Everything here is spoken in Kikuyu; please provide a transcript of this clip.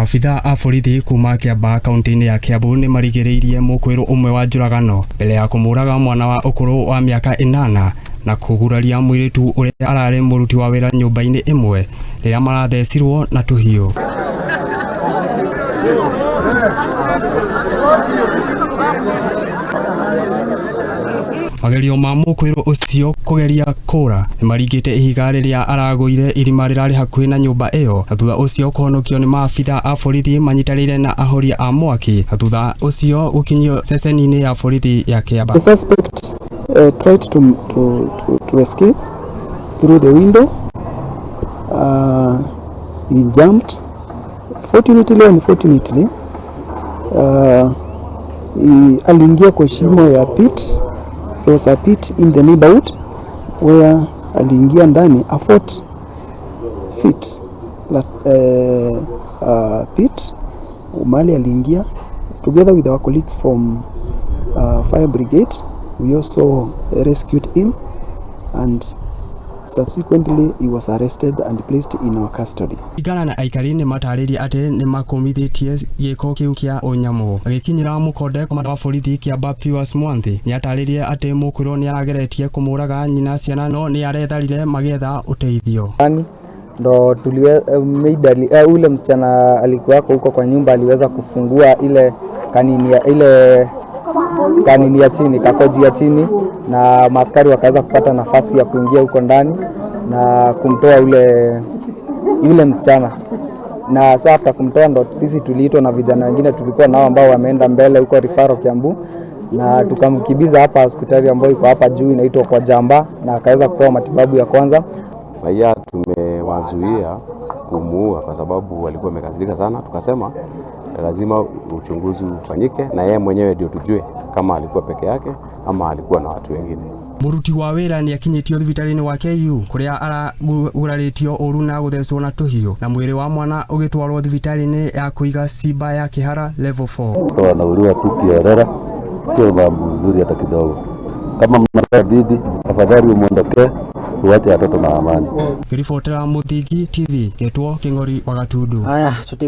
Maabitha a borithi kuma Kiambaa kaunti-inĩ ya Kiambu nĩ marigĩrĩirie mũkwĩrũ ũmwe wa njũragano mbere ya kũmũraga mwana wa ũkũrũ wa mĩaka 8 na kũguraria mũirĩtu ũrĩa ararĩ mũruti wa wĩra nyũmba-inĩ ĩmwe rĩrĩa marathecirwo na tũhiũ. Magerio ma mũkwĩrũ ũcio kũgeria kũra nĩmaringĩte ihiga rĩrĩa aragũire irima rĩrarĩ hakuhĩ na nyũmba ĩyo, na thutha ũcio kũhonokio nĩ maabitha a borithi manyitanĩire na ahoria a mwaki, na thutha ũcio gũkinyio ceceni-inĩ ya borithi ya Kiambaa. The suspect tried to escape through the window. He jumped. Fortunately or unfortunately, aliingia kwa shimo ya pit. There was a pit in the neighborhood where aliingia ndani, a 4 feet pit mahali aliingia together with our colleagues from fire brigade. We also rescued him and subsequently he was arrested and placed in our custody. Kũringana na aikari nĩ matarĩirie atĩ nĩ makũmithĩtie gĩko kĩu kĩa ũnyamũ. Agĩkinyĩra mũkonde komanda wa borithi Kiambaa Pius Mwanthi nĩ atarĩirie atĩ mũkwĩrwo nĩ arageretie kũmũraga nyina ciana no nĩ aretharire magĩetha ũteithio. Ndo tuliwe, maid ule msichana alikuwako huko kwa nyumba aliweza kufungua ile kanini ya chini, kakoji ya chini, na maaskari wakaweza kupata nafasi ya kuingia huko ndani na kumtoa yule msichana. Na sasa after kumtoa ndo sisi tuliitwa na vijana wengine tulikuwa nao ambao wameenda mbele huko Rifaro Kiambu, na tukamkimbiza hapa hospitali ambayo iko hapa juu inaitwa kwa Jamba, na akaweza kupewa matibabu ya kwanza. Raia tumewazuia kumuua kwa sababu walikuwa wamekasirika sana. Tukasema lazima uchunguzi ufanyike na yeye mwenyewe ndio tujue kama alikuwa peke yake ama alikuwa na watu wengine. Mũruti wa wĩra nĩ akinyĩtio thibitarĩ-inĩ wa KU kũrĩa aragurarĩtio ũru na gũthecwo na tũhiũ, na mwĩrĩ wa mwana ũgĩtwarwo thibitarĩ-inĩ ya kũiga ciba ya Kĩhara level 4. Watu wanauliwa tu kiholela, sio mambo mzuri hata kidogo. Kama mnataka bibi, afadhali umwondokee, uache watoto na amani. Ngĩribotera Mũthingi TV, ngetwo Kĩng'ori wa Gatundu. Haya.